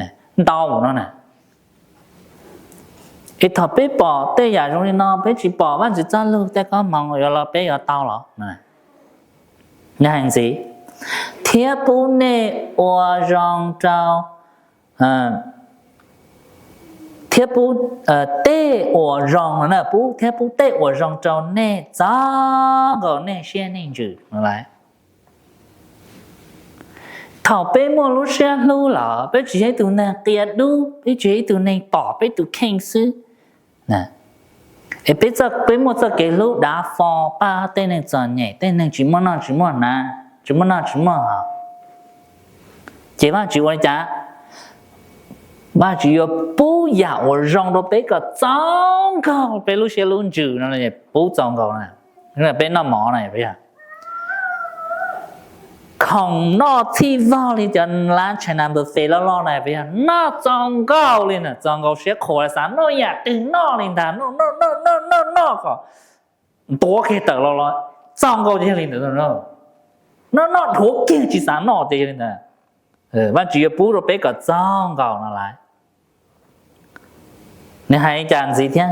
ntau no na. Es thaum peb pom tej yam zoo li no peb tsis pom Vajtswv txoj lus tej koob hmoov yuav los peb yuav tau los? Nws hais ntxiv, thiab pub nej ua zoo rau, thiab pub tej uas zoo no, pub thiab pub tej uas zoo rau nej txaus nkaus nej siab nej ntsws no las. Thaum peb muaj lub siab hlub los peb tsis yog ib tug neeg qia dub, peb tsis yog ib tug neeg pom peb tus kheej xwb. Es peb muaj txoj kev hlub dav fo pab tej neeg txom nyem, tej neeg tsis muaj noj tsis muaj hnav, tsis muaj noj tsis muaj haus, ces Vajtswv ua li cas? Vajtswv yuav pub yam uas zoo rau peb kom txaus nkaus peb lub siab lub ntsws no, pub txaus nkaus na. Peb noj mov na, khoom noj txhij vog li cov lab China buffet loj loj na, yog noj txaus nkaus li na, txaus nkaus siab qhuas, xav noj yam twg noj li ntag, noj noj noj noj noj kom ntuav kiag tawm los los txaus nkaus, yog li ntawd, noj noj dhuav kiag tsis xav noj tias yog li ntawd. Vajtswv yuav pub rau peb kom txaus nkaus no las. Nws hais li cas ntxiv thiab?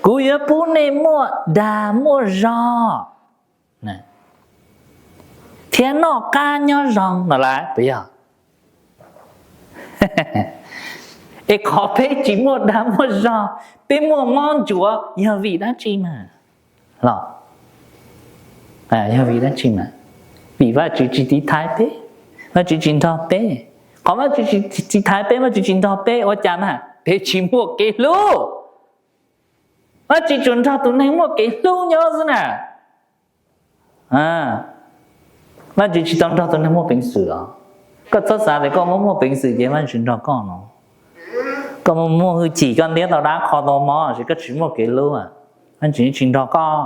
Kuv yuav pub nej muaj dag muaj zog thiab noj qab nyob zoo no las puas yog? Es qhov peb tsis muaj dag muaj zog, peb muaj mob ntsuav yog vim dab tsi mas? Los yog vim dab tsi mas? Vim Vajtswv tsis tiv thaiv peb, Vajtswv tsis nrog peb. Qhov Vajtswv tsis tiv thaiv peb, Vajtswv tsis nrog peb ua cas mas? Peb tsis muaj kev hlub. Vajtswv tsuas nrog tus neeg muaj kev hlub nyob xwb na. Vajtswv tsis tau nrog tus neeg muaj peev xwm os. Koj txhob xav tias koj muaj muaj peev xwm ces Vajtswv nrog koj no. Koj muaj muaj hwj chim, koj ntiab tau dab, kho tau mob, tiam sis koj tsis muaj kev hlub, Vajtswv tsis nrog koj.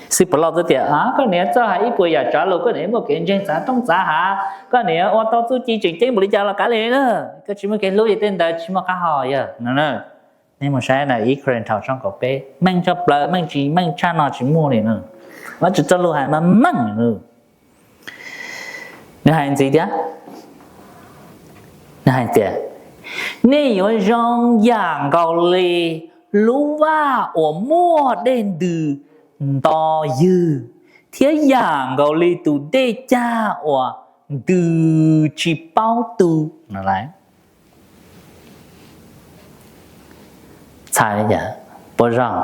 Xib Pov Lauj twb tias, koj niam txawj hais ib puas yam tsav lus, koj niam muaj kev ntseeg txav tooj txav hav, koj niam ua tau txuj ci tseem ceeb npaum li cas los kav liam na, koj tsis muaj kev hlub ces tej ntawd tsis muaj qab hau yog no. Nej mus saib na, ib Korinthau tshooj kaum peb, meej tshaj plaws, meej tsis meej tshaj no tsis muaj li na. Vajtswv txoj lus hais mas meej. Nws hais ntxiv thiab, nws hais tias, nej yuav zoo yam nkaus li lub vaj uas muaj dej ntws nto ywg, thiab yam nkaus li tus dej cag uas ntws tsis paub tu no lauj. Txhais li cas? Puas zoo?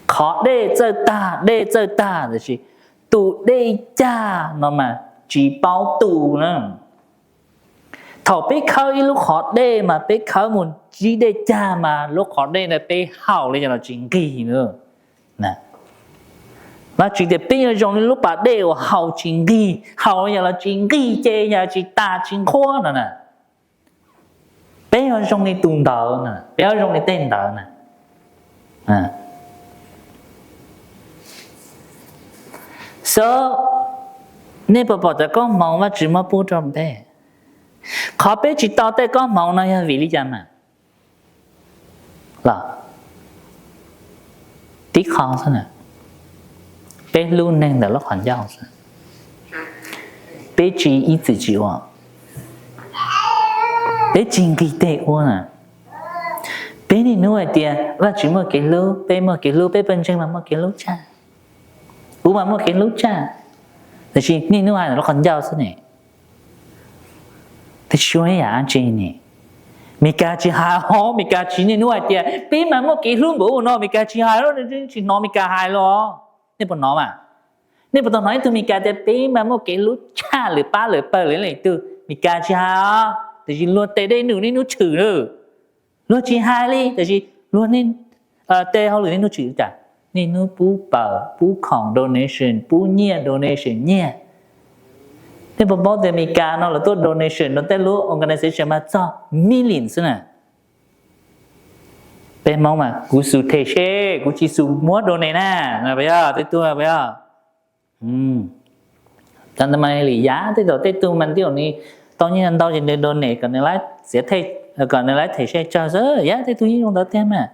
Qhov dej txawj tag, dej txawj tag, tiam sis tus dej cag no mas tsis paub tu na. Thaum peb khawb ib lub qhov dej mas peb khawb mus ntsib dej cag mas lub qhov dej ntawd peb haus li cas los tsis nqig na. Vajtswv tias peb yuav zoo li lub pas dej uas haus tsis nqig, haus li cas los tsis nqig, ces yam tsis tas tsis nqhuab no na. Peb yuav zoo li tus ntawd, peb yuav zoo li tej ntawd na. Xyov nej puas pom cov koob hmoov Vajtswv muab pub rau peb? Qhov peb tsis tau tej koob hmoov no yog vim li cas mas? Los tib qho xwb na, peb hlub neeg ntawm lub qhov ncauj xwb. Peb tsis ib txwm tsis ua, peb tsis nqis teg ua na. Peb niaj hnub hais tias Vajtswv muaj kev hlub, peb muaj kev hlub, peb pawg ntseeg mas muaj kev hlub tshaj, kuv mas muaj kev hlub tshaj, tiam sis niaj hnub hais ntawm lub qhov ncauj xwb ne. Peb tsis ua ib yam dab tsi ne. Meskas tsis hais, Meskas tsis niaj hnub hais tias peb mas muaj kev hlub npaum no, Meskas tsis hais, tsis hnov Meskas hais los. Nej puas hnov mas? Nej puas tau hnov ib tug Meskas tias peb mas muaj kev hlub tshaj lwm pab lwm pawg lwm leej twg? Meskas tsis hais os, tiam sis luag tej dej num niaj hnub tshwm na. Luag tsis hais li, tiam sis luag tej hauj lwm niaj hnub tshwm cas? Niaj hnub pub pawg, pub khoom donation, pub nyiaj donation nyiaj. Nej puas paub tias Meskas no lawv tuaj donation rau tej lub organization mas txog million xwb na. Peb Hmoob mas kuv xus them seb, kuv tsis xus muab donate na, puas yog? Tej tug puas yog? Cov ntawd mas lim yam, tej zaum tej tug mas ntiaj teb ni tau nyiaj ntau ces nws donate kom nws, kom nws lawv them seb tsawg xwb, yog tej tug yeej zoo ntawd tiag mas.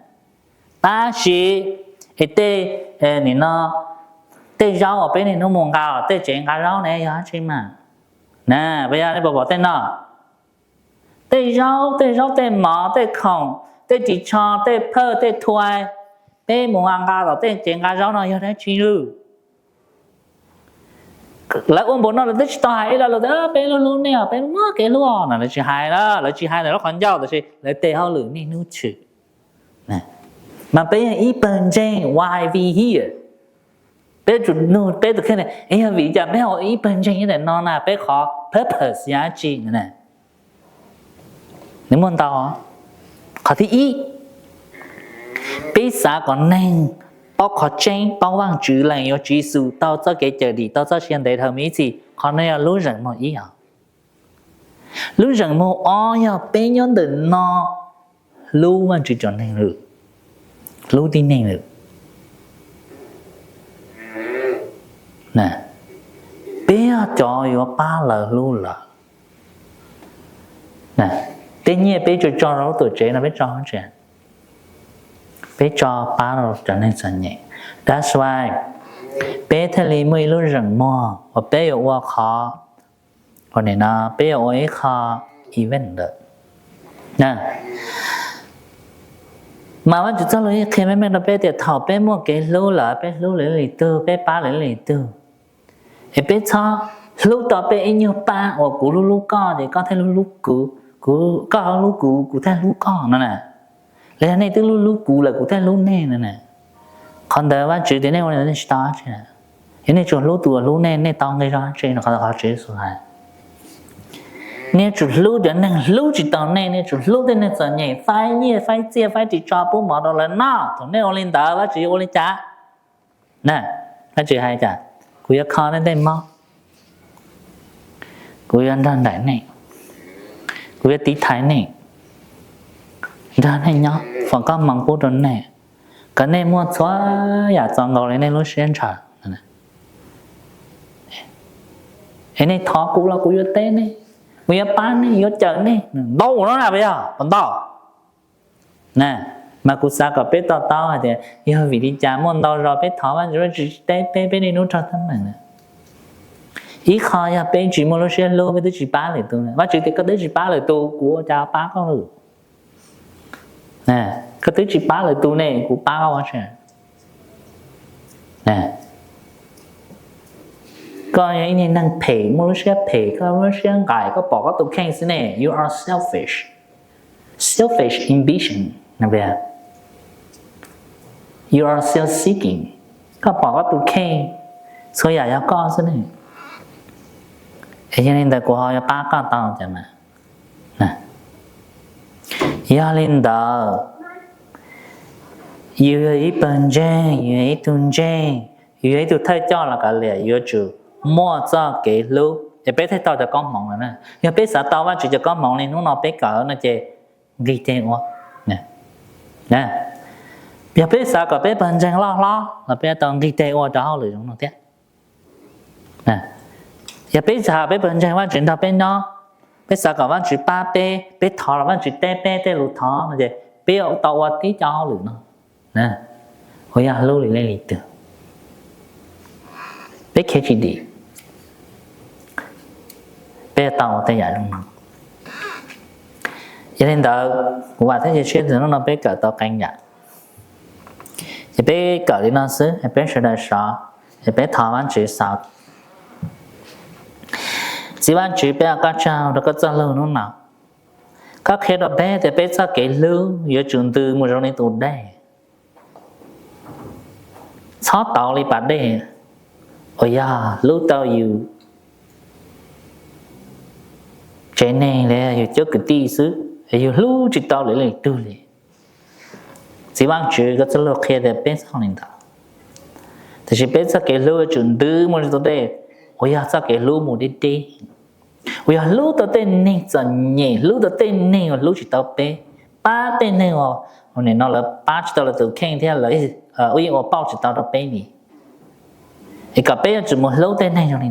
Tab sis es tej, nim no tej zaub uas peb niaj hnub mus nqa los tej tsev nqa zaub ne yog dab tsi mas? Na, puas yog? Nej puas pom tej no? Tej zaub, tej zaub, tej mov, tej khoom, tej ris tsho, tej phawj, tej thuai, peb mus nqa nqa tom tej tsev nqa zaub no yog dab tsi lawm? Lawv ua npaum no lawv twb tsis tau hais ib lo lus tias peb hlub hlub nej os, peb muaj kev hlub os no, lawv tsis hais na, lawv tsis hais ntawm lub qhov ncauj, tab sis lawv tes hauj lwm niaj hnub tshwm. Mas peb yog ib pawg ntseeg, why we here? Peb tsum nug peb tus kheej tias yog vim li cas peb ho ib pawg ntseeg nyob ntawm no na, peb qhov purpose yog dab tsi? Nws muaj ntau. Qhov thib ib, peb xav kom neeg paub qhov tseeb, paub Vajtswv, lees yuav Tswv Yexus, tau txoj kev cawm dim, tau txoj sia ntev dhawv me ib txhis. Qhov no yog lub zeem muag ib os. Lub zeem muag ob yog peb nyob ntawm no hlub Vajtswv cov neeg lawm, hlub tib neeg lawm. Peb yog cov yuav pab lawv hlub lawv. Tej nyiaj peb tso tso rau lub tuam tsev no peb tso tsi? Peb tso pab rau cov neeg txom nyem. That's why peb thiaj li muaj ib lub zeem muag uas peb yuav ua qhov, ua nim no peb yuav ua ib qho event ntawd. Mas Vajtswv txoj lus yeej qhia meej meej rau peb tias thaum peb muaj kev hlub lawm, peb hlub lwm leej tug, peb pab lwm leej tug, es peb txhob hlub tau peb ib nyuag pab uas kuv hlub hlub koj ces koj thiaj hlub hlub kuv, koj hlub kuv, kuv thiaj hlub koj no na. Los yog nej twb hlub hlub kuv lawm kuv thiaj hlub nej no na. Qhov ntawd Vajtswv tias nej ua li ntawd nej tsis tau dab tsi. Yog nej tsuas hlub tus uas hlub nej, nej tau nqi zog dab tsi? Qhov Vajtswv Yexus hais, nej yuav tsum hlub cov neeg hlub tsis tau nej, nej yuav tsum hlub tej neeg txom nyem, faib nyiaj faib txiaj faib ris tsho pub mov rau lawv noj. Thaum nej ua li ntawd Vajtswv yuav ua li cas? Vajtswv hais tias, kuv yuav kho nej tej mob, kuv yuav nrog nraim nej, kuv yuav tiv thaiv nej, nrog nej nyob, foom koob hmoov pub rau nej, kom nej muaj txhua yam txaus nkaus li nej lub siab ntshaw. Es nej thov kuv los kuv yuav teb nej, kuv yuav pab nej, yuav cawm nej. Ntau no na puas yog? Puas ntau? Mas kuv xav kom peb to taub hais tias yog vim li cas muaj ntau zaus peb thov Vajtswv, Vajtswv tsis teb peb, peb niaj hnub raug teeb meem na. Ib qho yog peb tsis muaj lub siab hlub, peb twb tsis pab lwm tus. Vajtswv tias koj twb tsis pab lwm tus, kuv ua cas pab koj lawm? Koj twb tsis pab lwm tus ne, kuv pab koj ua tsi? Koj yog ib niag neeg phem, muaj lub siab phem, koj lub siab nqaim, koj pom koj tus kheej xwb ne, you are selfish. Selfish ambition. You are self-seeking. Koj pom koj tus kheej, txhua yam yog koj xwb ne. Es yog li ntawd kuv ho yuav pab koj tau cas mas? Yog li ntawd, yus yog ib pawg ntseeg, yus yog ib tug ntseeg, yus yog ib tug thawj coj los kav liam, yuav tsum muaj txoj kev hlub. Es peb thiaj tau cov koob hmoov no na. Yog peb xav tau Vajtswv cov koob hmoov li hnub no peb kawm no ces nqis tes ua. Yog peb xav kom peb pawg ntseeg loj hlob los peb tau nqis tes ua cov hauj lwm zoo no thiab. Yog peb xav peb pawg ntseeg Vajtswv nrog peb nyob, peb xav kom Vajtswv pab peb, peb thov los Vajtswv teb peb tej lus thov no ces peb yuav tau ua tib co hauj lwm no, uas yog hlub li leej li twg. Peb khiav tsis dim, peb yuav tau ua tej yam zoo no. Yog li ntawd, kuv vam thiab cia siab tias hnub no peb kawm tau qee yam. Ces peb kawm li no xwb, peb sawv daws sov, es peb thov Vajtswv xaus. Txiv Vajtswv, peb ua koj tsaug rau koj txoj lus hnub no. Koj qhia rau peb tias peb txoj kev hlub yuav tsum ntws mus zoo li tus dej, txhob tauv li pas dej, uas yog hlub tau yus tsev neeg los yog yus cov kwv tij xwb, yus hlub tsis tau lwm leej twg li. Txiv Vajtswv, koj txoj lus qhia tias peb txhob li ntawd, tiam sis peb txoj kev hlub yuav tsum ntws mus li tus dej, uas yog txoj kev hlub mus deb deb, uas yog hlub tau tej neeg txom nyem, hlub tau tej neeg uas hlub tsis tau peb, pab tej neeg uas nim no lawv pab tsis tau lawv tus kheej thiab lawv yeej ua pauj tsis tau rau peb li. Es kom peb yuav tsum mus hlub tej neeg zoo li